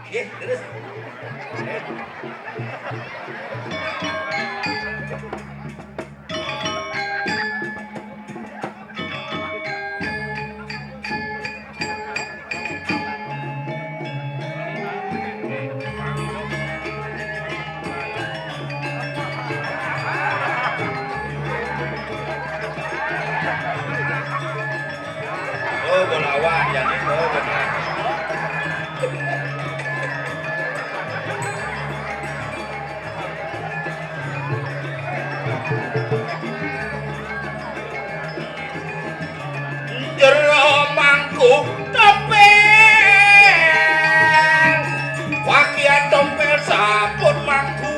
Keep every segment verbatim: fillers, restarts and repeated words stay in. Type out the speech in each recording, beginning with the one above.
Nggih, terus. Oh, bolawan, jani, oh, bener. Jero mangku topeng, pakaian tompel saput mangku.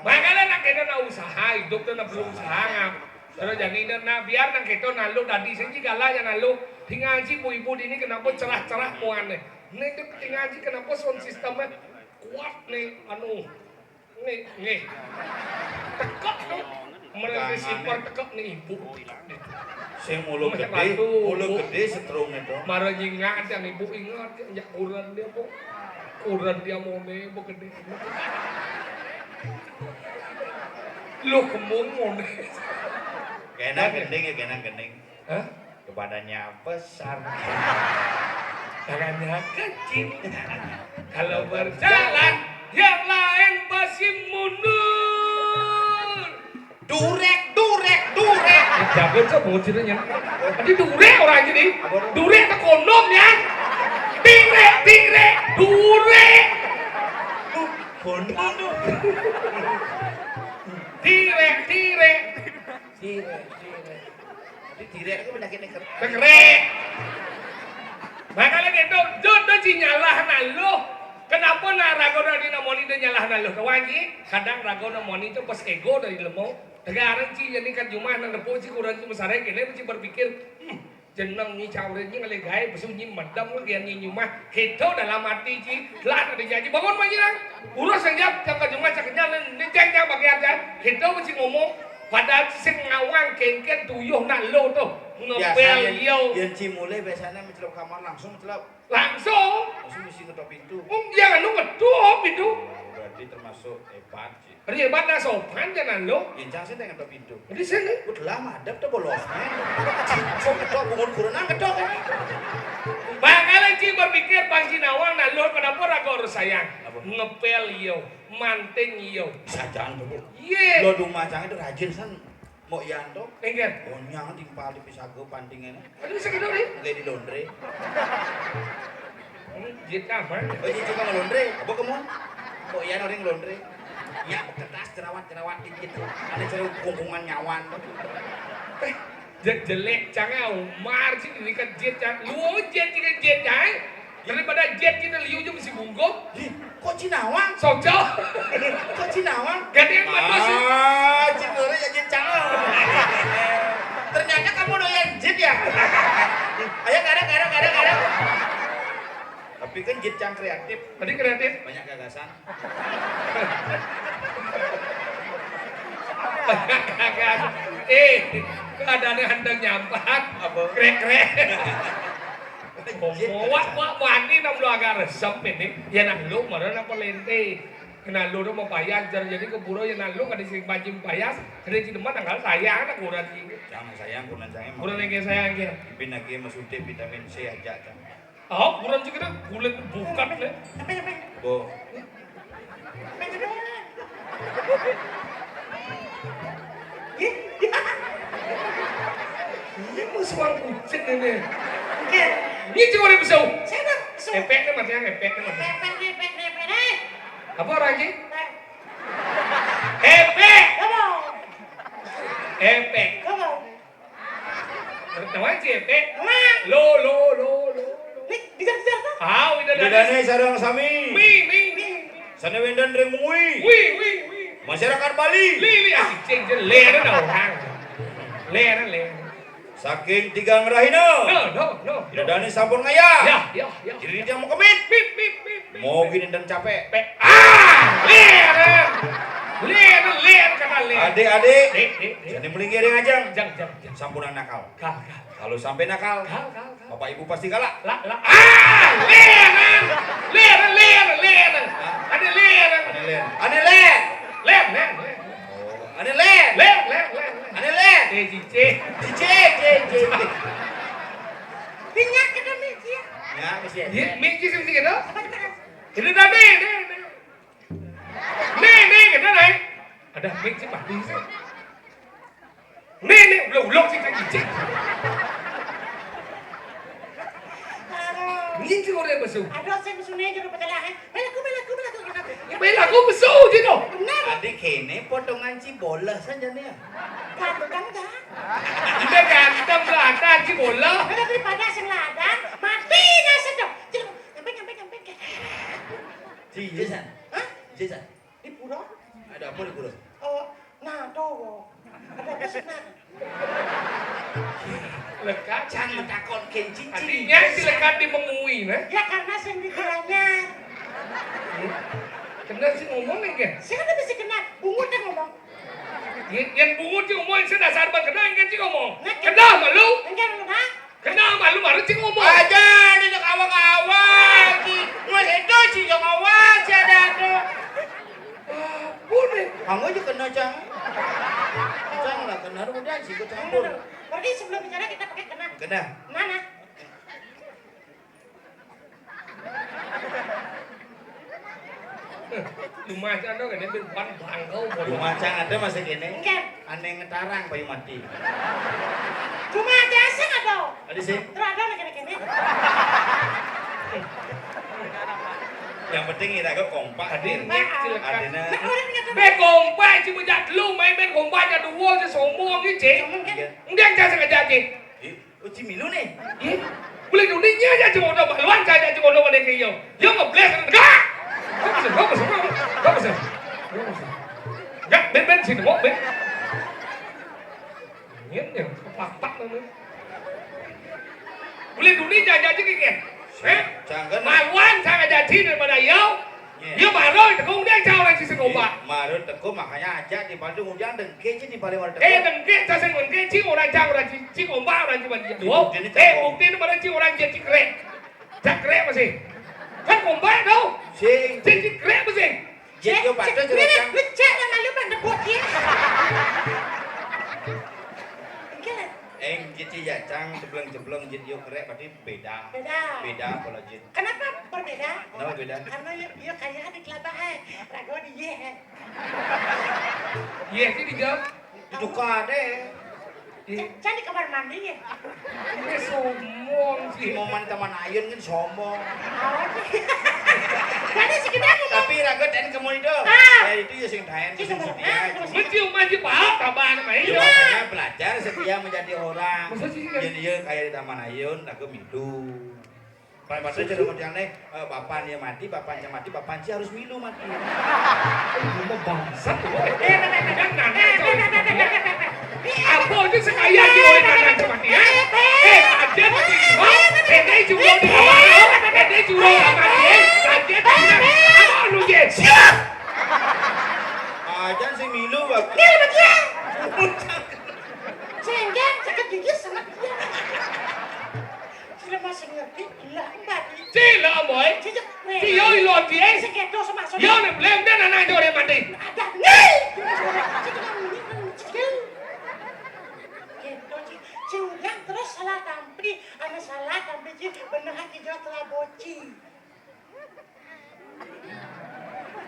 Mangkane nak kene nak usaha, idup tu nak perlu usaha ngap. Terus jani dah nak biar nang keto nak lu dadi sing ji galah ya nak lu. Tinggal ji ibu-ibu dini kenapa cerah-cerah muane. Ni tu tinggal ji kenapa sound systemnya kuat ni anu. Ni, ni. Tekek tu. Mereka receiver tekek ni ibu. Sing mulut gede, mulut gede setrung itu. Mara nyingak yang ibu ingat, ya kuran dia, Bu. Kuran dia mone, Bu, gede. Lu kemung mone. Kena gending ya, kena gending. Hah? Kepadanya besar. Tangannya kecil. Kalau berjalan, yang lain pasti mundur. Durek, durek, durek. Jago cok bocilnya. Tadi durek orang ini. Apa? Durek tak kondom ya. Tirek, tirek, durek. Kondom. Tirek, tirek. Tirek, tirek. Tapi tirek itu penyakitnya ker- Kekerek. Makanya gitu, jodoh ci nyalah nak lu. Kenapa nak rago nak dina moni dia nyalah nak lu? Kawan ji, kadang rago nak moni tu pas ego dari lemo. Tegarang ci jadi kat jumah nang depo ci kurang ci besar kene ci berpikir, hmm, jeneng ni cawre ni ngale gae besu ni madam lu dia ni nyumah. Hito dalam hati ci, lah ada janji bangun manyi lang. Urus yang jam cak kat jumah cak kenyal ni jeng jang bagi aja. Hito ci ngomong, padahal sing ngawang kengken tuyuh nak lu tu. Ngepel yo. Yang ci mulai biasanya mencelop kamar langsung mencelop. Langsung. Langsung mesti ngetok pintu. Oh, yang anu ngetok pintu. Oh, berarti termasuk hebat sih. Berarti hebat nak sopan jangan lo. Yang jangan sih ngetok pintu. Di sini. Udah lama ada tuh bolos. Sok ngetok bungun kurang ngetok. Bang, kalau ci berpikir Bang Jinawang nak lo kenapa ragu harus sayang? Apa? Ngepel yo, manting yo. Bisa jangan tuh, Bu. Iya. Lo rumah jangan itu rajin san. Mbok Yanto. Inggih. Onyang timpal di pisago pantingane. Aduh, sakit dong, nih. Nggih di laundry. Hmm, jit kamar. Oh, jit kamar laundry. Apa kamu? Mbok Yan orang laundry. Ya, kertas jerawat-jerawat dikit. Ada ceruk kungkungan nyawan. Eh, je- jelek cang Umar sih ini kan jit cang. Lu jit ini jit cang. Daripada jet kita liu je mesti bungkuk. Ih, kok Cinawang? Soco. Kok Cinawang? Gandeng manusia. Ah, Cinere ya jet cang. Ternyata kamu doyan jet ya? Ayo, garang, garang, garang, garang. Tapi kan jet cang kreatif. Tadi kreatif. Banyak gagasan. Banyak gagasan. Eh, keadaannya handal nyampat. Apa? Krek-krek. Wak, wak, wani nam lu agak resep ini. Ya nah lu, mana nak pelente. Kena lu tu mau payah, jar jadi keburu ya nah lu kada sing panjim payah. Kada sing demen tanggal sayang, nak kurang sih. Jangan sayang, kurang sayang. Kurang yang kayak sayang ya. Ipin lagi masuk vitamin C aja kan. Oh, kurang juga dah. Kulit bukan deh. Bo. Ini mau suang kucing ini. Oke. Ini cuma ada besau. Saya dah besau. Efeknya mati, efeknya mati. Efek, efek, efek, efek. Apa orang ini? Efek. Efek. Efek. Apa? Naon, Cing? Éh. Naon? Lo, lo, lo, lo, lo. Nih, bisa, bisa, apa? Ah, udah. Udah nih, sareng sami. Mi, mi, mi. Sané wénten ring Mengwi. Wi, wi, wi. Masyarakat Bali. Li, li, ah, cing, cing, lér na orang. Lér, lér. Saking tigang rahina. No, no, no. Ida dané sampun ngayah. Ya, ya, ya. Jadi dia mau kemit. Pip, pip, pip, pip. Mau gini dan capek. Pe-, ah, lér. Lér, lér, kata lér. Adik-adik. Dik, dik, dik. Jadi melinggir yang ajang. Jang, jang, jang. Sampun nakal. Kal, kal. Kalau sampai nakal, kal, kal, kal. Bapak Ibu pasti galak. La, la. Ah, lér, lér, lér, lér. Hah? Ada lér. Ada lér. Ada lér. Lér, lér, lér. Oh, ada lér. Lér, lér, lér, lér. Ada lér. Eh, cicing. Cicing, cicing, cicing. Minyak kena minyak. Ya, kesian. Iya, minyak sih, sih, gitu. Apa kita? Ini tadi, ini, ini. Nih, nih, kita naik. Ada mic sih, mati sih. Nih, nih, ulah-ulah sih, cicing. Aduh. Ini sih orang besu. Aduh, saya besu nih, jadi pecah lah, eh. Belaku, belaku, belaku, gitu. Ya, belaku besu, gitu. Benar. Tadi kene potongan cibola saja nih ya. Ganteng dah. Kita ganteng, ganteng, cibola. Kalau daripada sing ladang, mati nasi dong. Jangan, nyampe, nyampe, nyampe. Iya, San. Hah? Iya, San. Di pura? Ada apa di pura? Oh, nah, tuh. Ada apa sih, nah? Lekat. Cang metakon kenci. Artinya si lekat di Mengwi, nah. Ya, karena sing di Gianyar. Kena sih ngomong nih, kan? Sih kan bisa kena. Bungut yang ngomong. Yang, yang bungut sih ngomong, sih dasar bang kena, yang kan sih ngomong. Nah, kena malu. Enggak, enggak. Kenapa lu baru cing ngomong? Aja, ini kawa-kawa, Ci. Mas itu, Ci, kawa, Ci, ada, ada. Ampun, eh. Kamu aja kena, Cang. Cang lah, kena, udah, Ci, ikut campur. Berarti sebelum bicara kita pakai kena. Kena. Mana? Lumayan dong, ini bukan bangkau, bodoh. Lumayan ada masih gini. Enggak. Aneh ngetarang, payu mati. Cuma aja sih nggak tahu. Ada sih. Terus ada lagi, lagi, lagi. Yang penting kita ke kompak. Tadi, nih, silakan. Adina. Nah, orang nggak tahu. Be kompak, cuma jak lu main, main kompak aja dua, aja sombong, gitu, Ci. Cuman kan. Iya. Enggak, jangan sengaja, Ci. Ih. Uci milu nih. Ih, boleh duninya aja cuma udah baluan, saya aja cuma udah pada kayak yo. Yo ngebles, enggak. Enggak pesen, enggak pesen, enggak pesen. Enggak pesen. Enggak, ben, ben, sini, mau, ben. Ini yang kepapak namanya. Boleh duninya aja, aja kayak, eh? Jangan. Maluan, saya aja sini daripada yo. Iya. Iya, baru itu, kemudian saya orang sisi kompak. Iya, baru teko, makanya aja di Bandung, udah dengke, Ci, di Bali, orang teko. Eh, dengke, saya sing dengke, Ci, orang cang, orang Ci, Ci kompak, orang Ci, Bali. Iya, buktinya cang. Eh, bukti ini pada Ci, orang Ci, Ci krek. Cang krek masih. Kan kompak, tau? Sing. Ci, Ci krek masih. Cek, yo, Ci, patut, Ci, Ci, Ci, Ci, yang malu, Bang, debut, ya. Enggak. Eh, Ci, Ci, ya, cang, jebleng-jebleng, Ci, yo, krek, berarti beda. Beda. Beda, kalau Ci. Kenapa berbeda? Kenapa beda? Karena yo, yo kayak ada kelapa, eh. Ragu di ye, eh. Iya, sih dijawab. Ditukar deh. Iya. Ca-, cari kamar mandi ya? Ini sombong sih. Mau main Taman Ayun kan sombong. Oh, iya. Jadi sekedar ngomong. Tapi raga dan kamu itu. Ah. Ya, itu ya sing taen, sing setia. Mencium aja, Pak, tambahan main. Ya, makanya belajar setia menjadi orang. Masa sih, kan? Jadi ya kayak di Taman Ayun, raga minum. Pada masa jadi model nih, eh, bapaknya mati, bapaknya mati, bapaknya harus milu mati. Ini mah bangsat, loh. Eh, eh, eh, eh, eh, eh, eh, eh, eh, eh, eh, eh. Apa itu sekaya di oleh tanah mati, ya? Eh, ada mati, oh, ada jurang di bawah, ada jurang mati, ada jurang. Apa lu, Jen? Siap. Ajan si milu, Bang. Milu, Bang, ya. Sehingga sakit gigi sangat dia. Sila masih ngerti, lah, Mbak. Cila, boy. Cicak, Ci, yo, ilo, Ci, eh. Sing kedo sama. Yo, nek blem, dan anak jore mati. Ada nih. Cicak, ini, ini, cicak. Kedo, Ci. Ci, udah terus salah tampi, anu salah tampi, Ci. Bener hati jawab telah boci.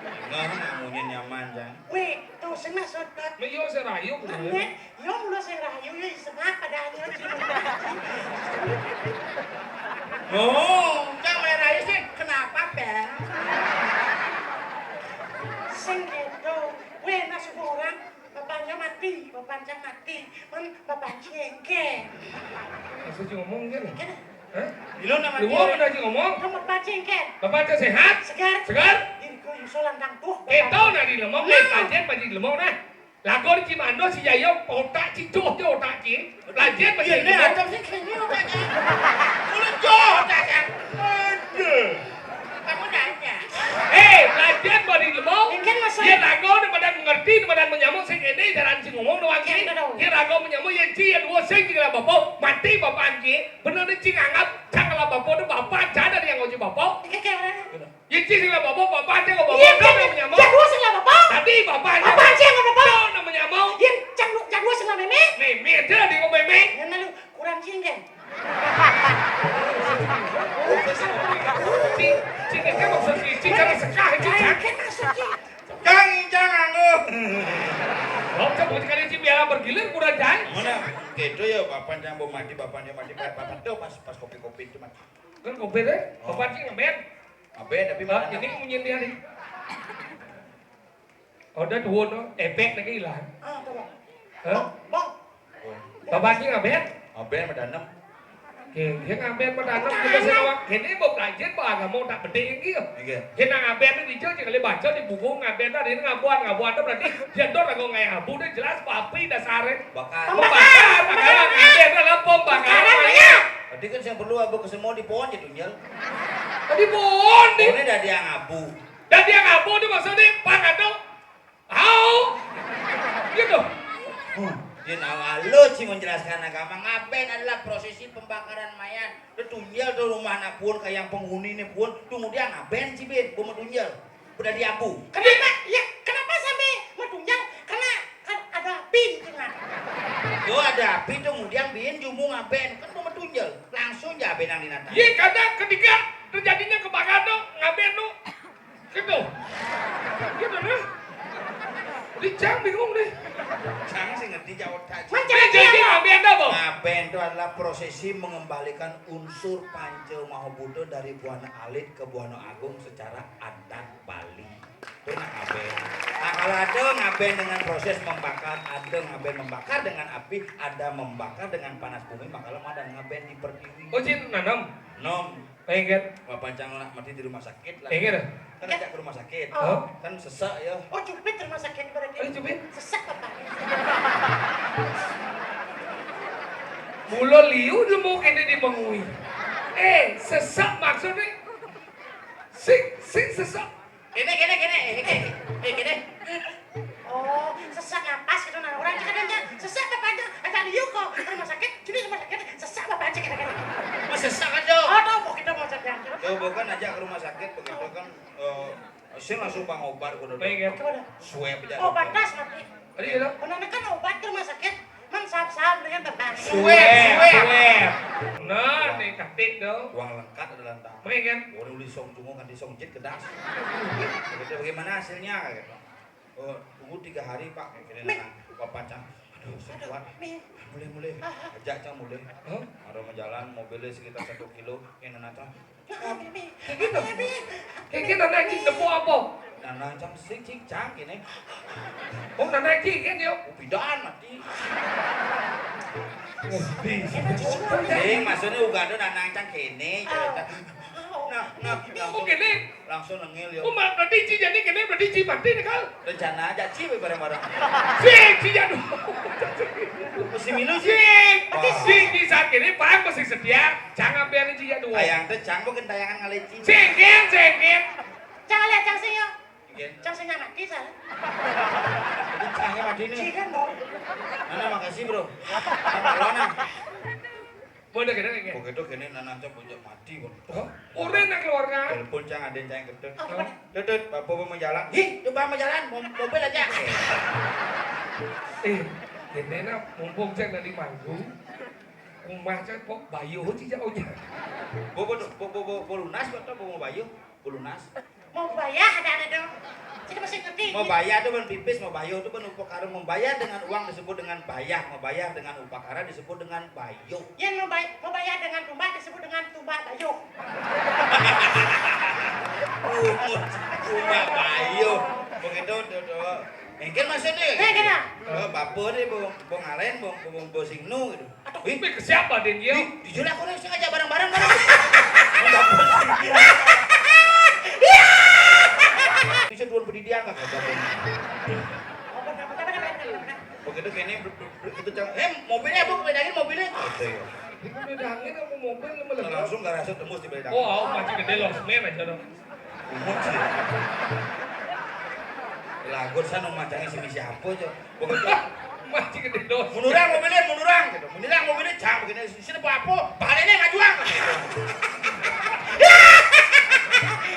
Nah, namunnya nyaman, Cang. Weh, tuh, sing maksud, Pak. Nah, yo, sing rayu, Pak. Aneh, yo, mula sing rayu, yo, sing apa dah, yo, Ci. Oh, Cang, mulai rayu sih, kenapa, Bang? Sing kedo. Weh, nah, semua orang, bapaknya mati. Bapak Ancang mati, men Bapak Ancing engkén. Maksud Cing ngomong kan? Kan? Hah? Di lu nama Lu dia. Mau bener Cing ngomong? Kan Bapak Ancing engkén. Bapak Ancing sehat? Segar. Segar? Ini kok Yuso landang tuh. Eh, tahu nah di lemong, Nah. Nih, kajian baju di lemong nah. Lagu di Cimando si Yayo otak cicuh aja otak Cing. Belajar baju Iya, di ini lemong. Ada sih kayaknya otaknya. Mulut jauh otaknya. Aduh. Kamu nanya. Eh, belajar baju di lemong. Ini kan masalah Dia lagu di badan mengerti, di badan menyamuk, sing ini jalan Cing ngomong doang Iya, Cing. Betul. Dia lagu menyamuk, ya Cing, ya dua sing Cing lah bapak. Mati bapak Cing. Bener nih Cing anggap, Cang lah bapak, itu bapak, Cang ada yang ngojek bapak. Ini kayak orang. Bener. Ya Cing sing lah bapak, bapak Cing lah bapak, Iya, Cang. Namanya mau. Jadwal sing lah bapak. Tadi bapak Cing. Bapak Cing lah bapak. Tahu namanya mau. Iya, Cang, jadwal sing lah mémé. Mémé aja lah dia ngomong mémé. Ya, lalu kurang Cing kan? Cing, Cing, kan maksud Cing, Cing, cara sekah, Cing, Cang. Kan maksud Cing. Cang, Cang, anu. Oh, coba sekali Cing biar bergilir, kurang Cang. Mana? Gitu ya, bapak Cang mau mati, bapak Cang mati, bapak tuh pas, pas kopi-kopi itu mati. Kan kopi deh, Oh. Bapak Cing ngeband. Ngeband, tapi Ah, mana ini nama? Munyin dia nih. Oh, udah dua no, efek lagi hilang. Ah, coba. Hah? Bang, bang. Oh. Bapak Cing ngeband? Ngeband, ada enam. Oke, dia ngeband pada enam, kita Anak. Selawa. Ini mau belajar, mau agama, tak penting gitu. Iya. Dia ngeband itu dia, dia kali baca di buku ngeband tadi, ini ngabuan, ngabuan itu berarti dia tuh lagu kayak abu, udah jelas, papi, dasarnya. Bakar. Pembakar, Pembakar, pembakar. Ngeband itu adalah pembakaran Pembakaran mayat. Mayat. Tadi kan yang perlu abu ke semua di pohon ya, Tunjel. Tadi pohon, di Pohonnya dari yang abu. Dari yang abu tuh maksudnya, Pak, atau? Au! Gitu. Huh, dia nawa lu sih menjelaskan agama. Ngaben adalah prosesi pembakaran mayat. Lu Tunjel tuh rumah anak pun kayak yang penghuni nih pun. Tunggu dia ngaben sih, Bin. Gua mau Tunjel. Udah di abu. Kenapa? Ya, kenapa sampai mau Tunjel? Karena kan ada api gitu kan. Tuh ada api tuh, kemudian Bin jumu ngaben. Kan gua mau Tunjel. Langsung aja Bin yang dinata. Iya, karena ketika terjadinya kebakaran tuh, ngaben tuh. Gitu. Gitu, nah. Di Cang bingung deh. Cang sih ngerti jawab tadi. Macam Dia jadi apa? Ngaben dah, Bang. Ngaben itu adalah prosesi mengembalikan unsur Panca Maha Buddha dari Buana Alit ke Buana Agung secara adat Bali. Itu nah ngaben. Nah, kalau ada ngaben dengan proses membakar, ada ngaben membakar dengan api, ada membakar dengan panas bumi, maka ada ngaben di pertiwi. Oh, Cin, nanem. Nom. Pengen. Wah, pancang lah mati di rumah sakit lah. Pengen. Kan ajak ke rumah sakit. Oh. Kan sesak ya. Oh, cupit rumah sakit berarti. Oh, cupit. Sesak apa? Mula liu dia mau kena di mengui. Eh, sesak maksudnya. Sing, sing sesak. Kene, kene, kene. Eh, kene. Eh, kene. Oh, sesak napas gitu nah. Orang cek ada sesak apa aja? Ada liu kok. Rumah sakit, jadi rumah sakit sesak apa aja kira-kira? Mas sesak aja. Oh, tuh, mau kita mau cek yang Tuh, bukan ajak ke rumah sakit begitu kan. Eh, sing langsung pang obat kudu. Baik, ya. Kemana? Swab aja. Oh, pantas mati. Tadi ya, Dok? Benar kan obat ke rumah sakit? Mang saham-saham dengan tentang Swab, swab. Swab. Nah, nih, katik dong. Uang lengkap adalah entah. Baik, kan? Udah uli song cungo kan di song jit kedas. Begitu bagaimana hasilnya gitu. Oh, tunggu tiga hari, Pak. Kira Nih. Nah, Bapak Cang. Aduh, saya Aduh, kuat. Nih. Mulai, mulai. Ah. Ajak Cang mulai. Hah? Ada mau jalan, mobilnya sekitar satu kilo. Ini nanti. Jangan, Nih. Kayak gitu. Kayak gitu, naik cing tepuk apa? Nah, nah, Cang, sing, cing, Cang, gini. Oh, nah, naik cing, kan, yo? Oh, pindahan, mati. Oh, bisa. Sing, maksudnya, uga ada nah, nah, Cang, gini, cerita. Nah, nah, Oh, langsung, gini? Langsung nengil, yo. Oh, ma-, berarti Ci jadi gini, berarti Ci mati nih, Kal? Rencana aja, Ci, bareng-bareng. Ci, Ci jadul. Mesti milu, Ci. Ci, Wah. Ci, Ci saat gini, Pak, mesti setia. Jangan biarin Ci jadul. Ayang teh, Cang, bukan tayangan ngalih, Ci. Singkin, singkin. Jangan lihat, Cang, sing, ya. Iya. Cang, sing, mati, saya. Ini Cangnya mati, nih. Ci kan, mau. Mana, makasih, bro. Mana? Bodoh gini, gini. Begitu gini, nah, nah, Cang, bocah mati, bro. Hah? Orang nak keluarga. Telepon, Cang, ada yang Cang ketut. Oh, gimana? Tut, tut, Bapak mau jalan. Hi, coba mau jalan, mo-, mobil aja. Eh, gini nah, mumpung saya dari manggung, rumah saya kok bayuh sih jauhnya. Bo, bo, bo, bo, bo, bo lunas, bo, bo, mau bayuh, bo lunas. Mau bayah, ada, ada dong. Saya masih ngerti. Mau bayah itu kan pipis, mau bayuh itu kan upakara. Membayar dengan uang disebut dengan bayah, membayar dengan upakara disebut dengan bayuh. Yang mau bay-, mau bayah dengan tumbak disebut dengan tumbak bayuh. Bungut, bungut bayuh. Begitu, tuh, tuh. Engkel maksudnya? Eh, kena. Eh, bapa deh, bang, bang Alen, bang, bang, bang Singnu gitu. Ih, ke siapa deh dia? Di, di jalan aku nih sengaja bareng-bareng, bareng. Bisa turun pendidikan kan? Begitu kene, ber-, ber-, ber-, itu cang, "Eh, mobilnya, Bu, bedangin mobilnya." Gitu ya. Dia kan bedangin apa mobil, lu meledak? Langsung gak rasa tembus di bedangin. Oh, au, masih gede loh, semen aja dong. Umum sih. Lagu sana macamnya si siapa aja. Begitu. Masih gede loh. Munduran mobilnya, munduran gitu. Munduran mobilnya, cang begini. Sini apa? Pahalanya ngajuang.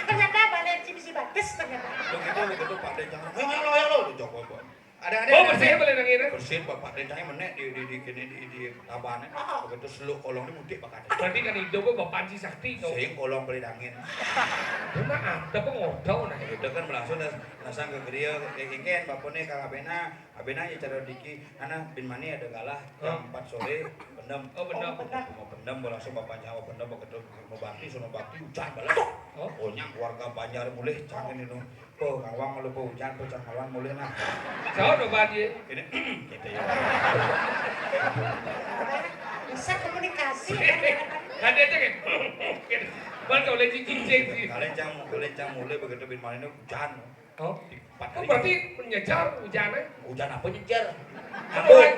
Ternyata balik si bisi batis ternyata. Begitu, begitu, Pak Dé, jangan. Ayo, ayo, ayo, ayo, dijawab, Pak. Ada, ada, oh, ada, bersih ada. Boleh nang ini? Bersih, Pak, Pak Dé, jangan menek di, di, di, kini, di, di, di, tabanan. Oh. Begitu seluk kolong ini mudik, Pak Kadé. Berarti kan hidup, Bapak Panji Sakti, tuh. Sing kolong beli dangin. Dia mah ada pengodau, nah. Itu kan langsung das-, nasang ke geria, kayak gini, Bapak nih, Kang Abena. Abena aja cara diki, Nana, bin Mani ada galah, jam empat sore, pendem. Oh, pendem. Oh, pendem. Mau pendem, mau langsung Bapak Jawa pendem, begitu mau bakti, sono bakti, hujan balas. Oh. Pokoknya keluarga Banjar mulih, cangin itu. Po, ngawang lu, po, hujan, po, cang ngawang mulih, nah. Jauh no, Pak Haji. Ini, gitu ya. Bisa komunikasi, kan? Ada aja, kan? Gitu. Bang, kalau lagi cincin, sih. Kalian cang, kalian cang mulih begitu bin Mani ini hujan. Oh. Empat hari. Oh, berarti menyejar hujannya? Hujan apa nyejar? Kan orang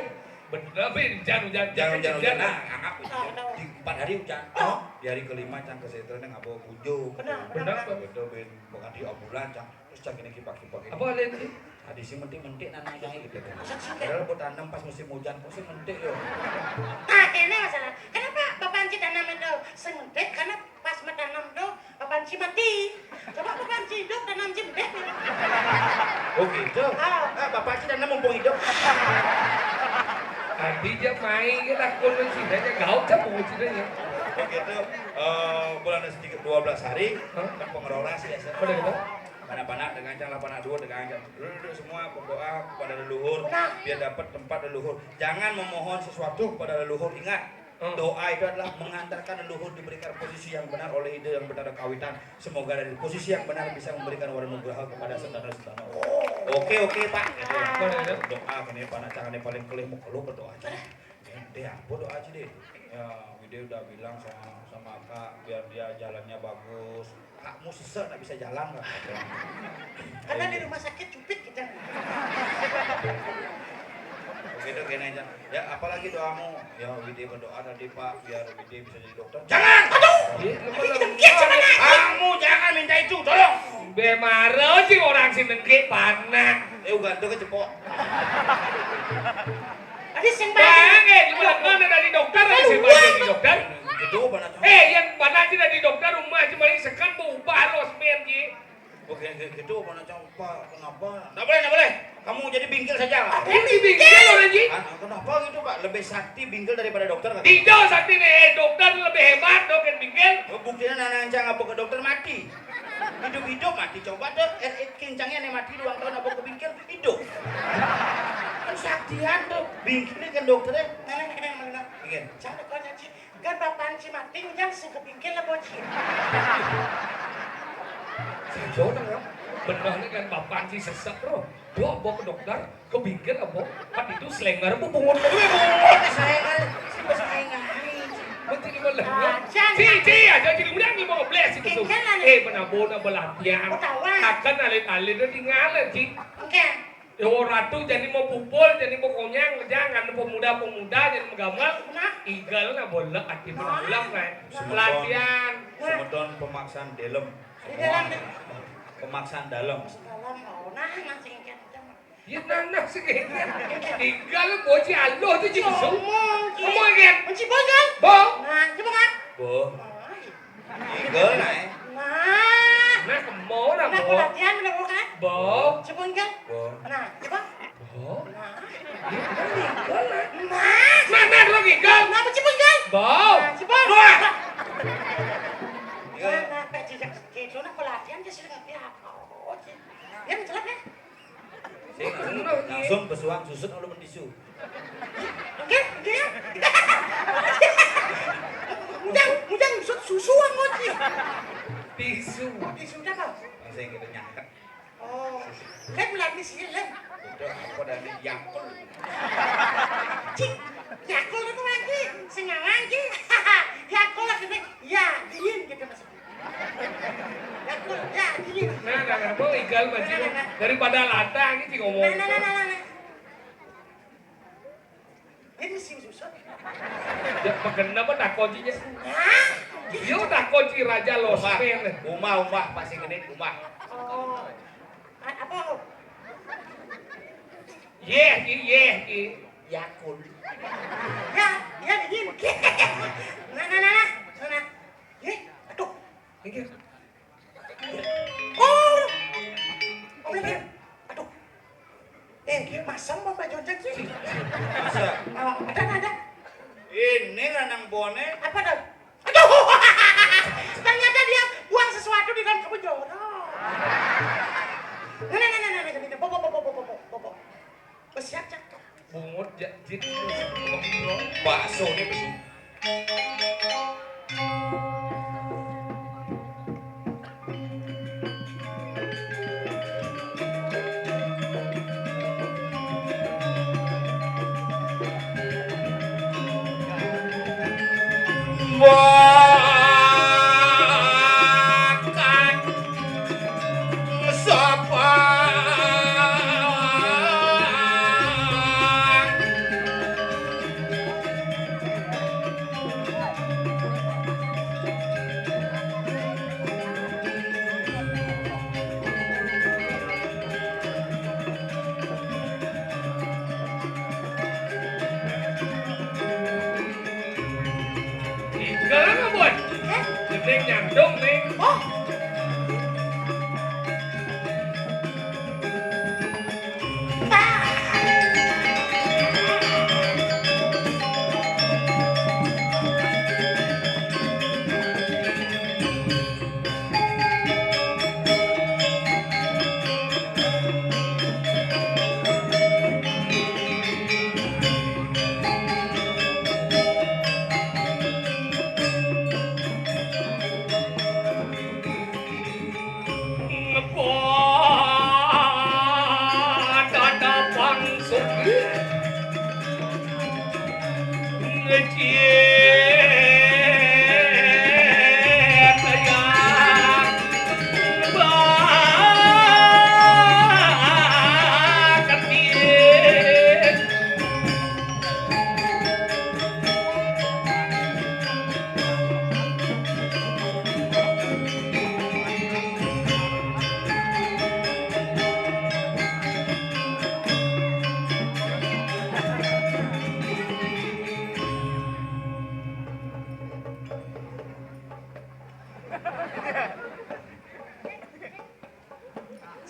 bener, Bin, hujan, hujan, hujan, hujan, hujan. Nah, angap hujan. Di empat hari hujan. Oh. Di hari kelima, cang ke sentral, neng, ngabo punjuk. Benar, benar, benar. Begitu, Bin, bukan di ambulan, cang. Terus cang ini kipak-kipak ini. Apa lain sih? Tadi sih mentik-mentik nanam, cang, gitu. Padahal buat tanam pas musim hujan, kok sih mentik, yo? Ah, kene masalah. Kenapa Bapak Anci tanam itu sing mentik? Karena pas menanam tuh Bapak Anci mati. Coba Bapak Anci hidup, tanam sing mentik. Oh, gitu? Ah. Ah, Bapak Anci tanam mumpung hidup. Tadi dia main, kita kunun sih, dia gaul, siapa kunun sih dia? Oh, gitu. Eh, bulan sedikit dua belas hari, hah? Kan pengeroras ya, saya. Pada gitu? Mana-mana dengan cang, lapan dua dengan cang. Dulu, dulu semua berdoa kepada leluhur, nah, biar dapat tempat leluhur. Jangan memohon sesuatu kepada leluhur. Ingat, hmm, doa itu adalah mengantarkan leluhur diberikan posisi yang benar oleh ide yang benar kawitan. Semoga dari posisi yang benar bisa memberikan wara nugraha kepada sedana-sedana. Oke, oke, Pak. Gitu ya. Benar, ya. Doa gini, panacangane paling kelih mau keluh berdoa aja. Deh, apa doa aja deh. Ya, Wide udah bilang sama, sama Kak, biar dia jalannya bagus. Kakmu sesek, nggak bisa jalan, Kak. Karena di rumah sakit cupit kita. Begitu, gini aja. Ya, apalagi doamu? Ya, Wide berdoa tadi, Pak, biar Wide bisa jadi dokter. Jangan! Aduh! Iya, lu malah. Kamu jangan minta itu, tolong! Be mara sih orang sing nengke panak. Eh, uga tuh kecepok. Tadi sing bang, eh, gimana, mana dari dokter, tadi sing bang jadi dokter? Gitu, mana, eh, yang mana aja dari dokter, rumah aja maling sekan, bau baros, men, ji. Oke, gitu, mana, Cang? Pak, kenapa? Nggak boleh, nggak boleh. Kamu jadi bingkil saja. Ini bingkil, orang, ji. Ah, kenapa gitu, Pak? Lebih sakti bingkil daripada dokter, kan? Tidak sakti nih, eh, dokter lebih hebat, dok, kan bingkil. Oh, buktinya nanang Cang apa ke dokter mati. Hidup-hidup mati, coba tuh, eh, eh, kincangnya nih mati dua tahun apa ke bingkil, hidup. Kan saktian tuh, bingkilnya kan dokternya. Nah, nah, nah, nah, nah. Iya. Cang, kau nyaci. Kan Bapak Anci mati, nyang sing kebingkil lah, bocil. Sing jauh nang, ya? Bener nih kan Bapak Anci sesek, bro. Dok, bawa ke dokter, kebingkil apa? Kan itu selenger, bu, bungut. Wih, bungut, selenger. Sing bahasa aing aing. Mesti di mana? Ah, jangan. Si, si, aja jadi udah nih mau ngebles itu tuh. Bingkil lah, nih. Eh, mana bona belatihan. Ketawa. Akan alit-alit tinggal, Ci. Oke. Yo, ratu jani mau pupul, jani mau konyang, jangan pemuda-pemuda jani mau gamal. Nah. Igal nah bolak ati, nah, bolak nah. Semeton, latihan. Semeton pemaksaan delem. Di dalam. Pemaksaan dalam. Dalam, oh, nah, nah, singkat. Ya, nah, nah, singkat. Igal boci aloh tuh, Ci. Ngomong, Ci. Ngomong, kan? Kunci bojol. Bo. Nah, coba, kan? Bo. Oh, iya. Igel, nah, eh. Nah. Nah, kemo, nah, nah, bo. Pelatihan, bener, bo, kan? Bo. Coba, Igel. Bo. Nah, coba. Bo. Nah. Igel, nah. Nah. Nah, nah, dong, Igel. Nah, coba, Igel. Bo. Nah, coba. Bo. Nah, nah, kayak jejak gitu, nah, pelatihan dia sudah ngerti apa. Oh, iya. Dia mencelak, ya? Sing langsung, langsung besuang susut lalu mentisu. Enggak, enggak. Mujang, mujang susut susu amat sih. Tisu. Tisu apa? Langsung kita nyangkep. Oh. Lem lah di sini, lem. Udah, apa dari Yakul? Cik, Yakul itu lagi, sing ngawang ki. Yakul lagi nih, ya dingin gitu maksudnya. Yakul, ya dingin. Nah, nah, nah, mau igal mah, Cing. Nah, nah, nah. Daripada lantang, ini ngomong. Nah, nah, nah, nah, nah, nah. Ini sing susah. Ya, makan apa tak kuncinya? Hah? Yo tak kunci raja losmen. Umah, umah, pasti gede umah. Oh. A-, apa? Yeh, ki, yeh, ki. Yakul. Ya, ya dingin. Nah, nah, nah, nah. Nah. Yeh, aduh. Minggir. Oh. Oh, minggir. Aduh. Eh, dia masang apa Jonjang sih? Masa? Oh, ada, ada. Ini lanang bone. Apa tuh? Aduh. Ternyata dia buang sesuatu di dalam kebun jorok. Nah, nah, nah, nah, nah, nah, nah, bobo, bobo, bobo, bobo, bobo. Besiak cakep. Bungut ja-, jit. Bakso nih, bakso. Bakat sapa? Tinggal apa, Bos? Hah? Gending nyandung, Ning. Oh.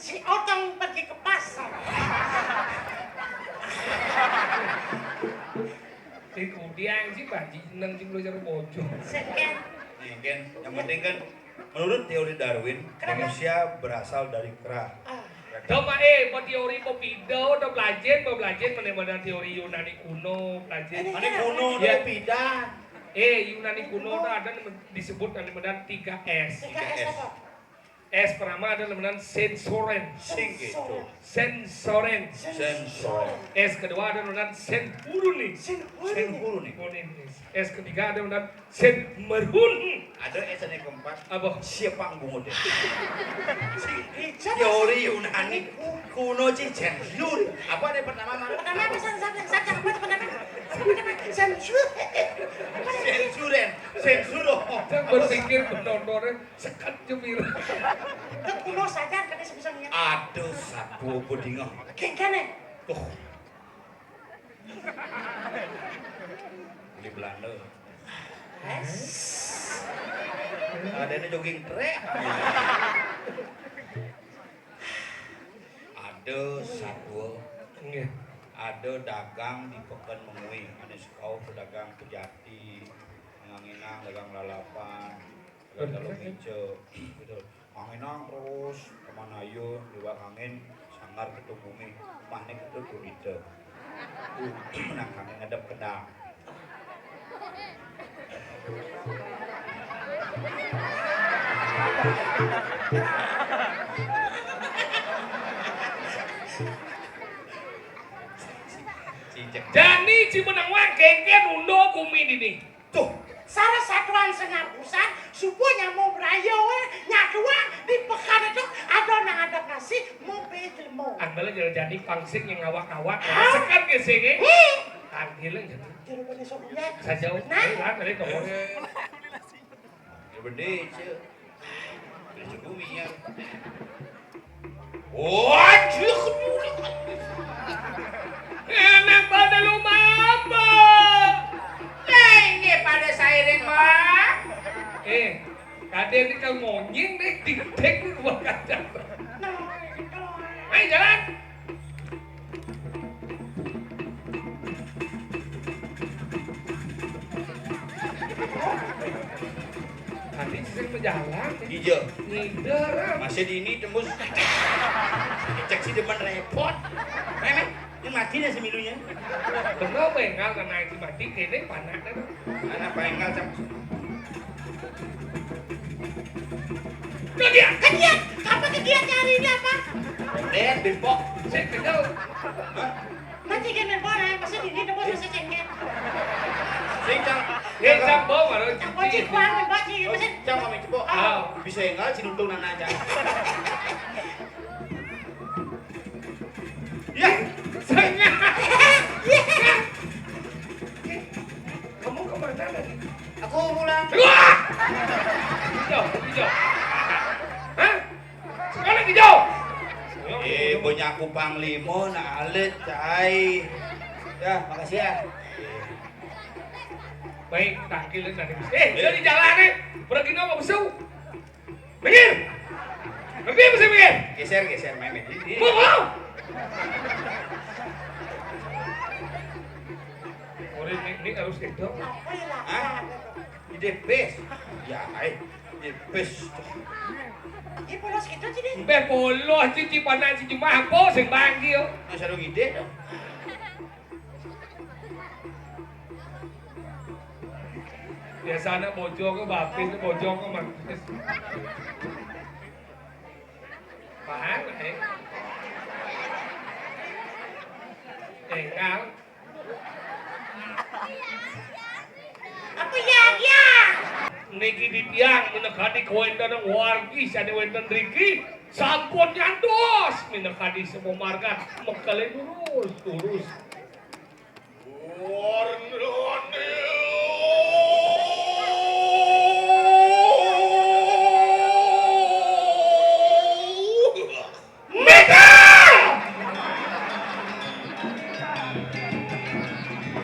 Si Otong pergi ke pasar. Sing kudiang sih, Pak Haji, nang sing belajar bojong. Seken. Iya, Ken. Yang penting kan, menurut teori Darwin, kenapa? Manusia berasal dari kera. Ah. Coba, eh, mau teori, mau pindah, udah belajar, mau belajar, mana, mana teori Yunani kuno, belajar. Ini mana kan kuno, ya. Udah pindah. Eh, Yunani kuno tuh ada disebut namanya tiga S. Tiga S apa? S pertama ada namanya Sensoren. Sing gitu. Sensoren. Sensoren. S kedua ada namanya Senhuruni. Senhuruni. Senhuruni. Senhuruni. S ketiga ada namanya Senmerhun. Ada S yang keempat. Apa? Siapa bungut deh? Si teori Yunani kuno, ci, Senhur. Apa ada pertama, Mar? Pertama apa? Sen-, sen-, sen-, apa itu pertama? Apa namanya? Senhur. Apa namanya? Sensuren. Sensuro. Jangan berpikir benar-benar. Sekat jemir. Kuno saja kan bisa niat. Aduh, satu bedinga. Gengkane. Tuh. Di Belanda. Ada ini jogging trek. Ada satu. Nggih. Ada dagang di Peken Mengwi. Ada sekau pedagang pejati. Nganginang dagang lalapan. Kalau meja, gitu. Anginang terus, kemana ayo, liwat angin, sanggar ketuk bumi, rumahnya ketuk gurita. Menang kami ngadep kendang. Si menang wae kéngkén undo gumi dini. Tuh, salah satuan sing ngapusan, subuh nyamuk berayo wé, nyaduang di pekan itu ada nang ada kasih, mau beli jelmo. Anggal jalan jani pangsing yang ngawak-ngawak, hah? Sekat ke sini. Hih. Anggilan jadi. Jadi pada sobunya. Saja, nah. Ayo, lah, balik ke bos. Ya bener, Cek. Beli cukup minyak. Wajah. Enak pada lu mama. Nah, ini pada sairing, Bang. Eh, tadi ini kalau ngonyeng deh, diktek nih gua kacang. Ayo jalan. Tadi sing menjalan. Iya. Ngider. Masih di ini tembus. Cek si demen repot. Memang ini mati dah semilunya. Bener, Bang, kalau naik si mati, kene panak dah. Mana Pak Enggal, Cak? Kegiat, kegiat. Apa kegiatnya hari ini apa? Lihat, Bimpo. Saya kenal. Hah? Nanti kan main bola, maksud ini ada bola saya cengket. Sing, Cang. Eh, Cang, bawa baru. Cang, bocil, buang, bocil, maksud. Cang, kami cepok. Ah. Bisa enggak si Nuntung nana, Cang? Ya. Sengah. Kamu kemana tadi? Aku pulang. Wah! Hijau, hijau. Hah? Sekolah hijau. Eh, punya aku panglima, nah alit, cai. Ya, makasih ya. Baik, tangkil tadi. Eh, jadi jalan nih. Pergi nama besar. Minggir! Ngerti apa sih minggir? Geser, geser, main, main. Ini, ini. Mau, mau! Orang ini, ini harus gitu. Hah? Ide bes. Ya, ai. Ide bes. Ini polos gitu sih, Dik. Mbeh polos, cici panas, cici mampu, sing bangkil. Nah, sarung ide dong. Biasanya bocor ke bapin, bocor ke mantis. Paham, eh? Tinggal. Apa ya, ya? Niki titiang minangka kawéntenan wargi sané wénten riki sampun nyantos minangka sepamargan mekelé durus, durus.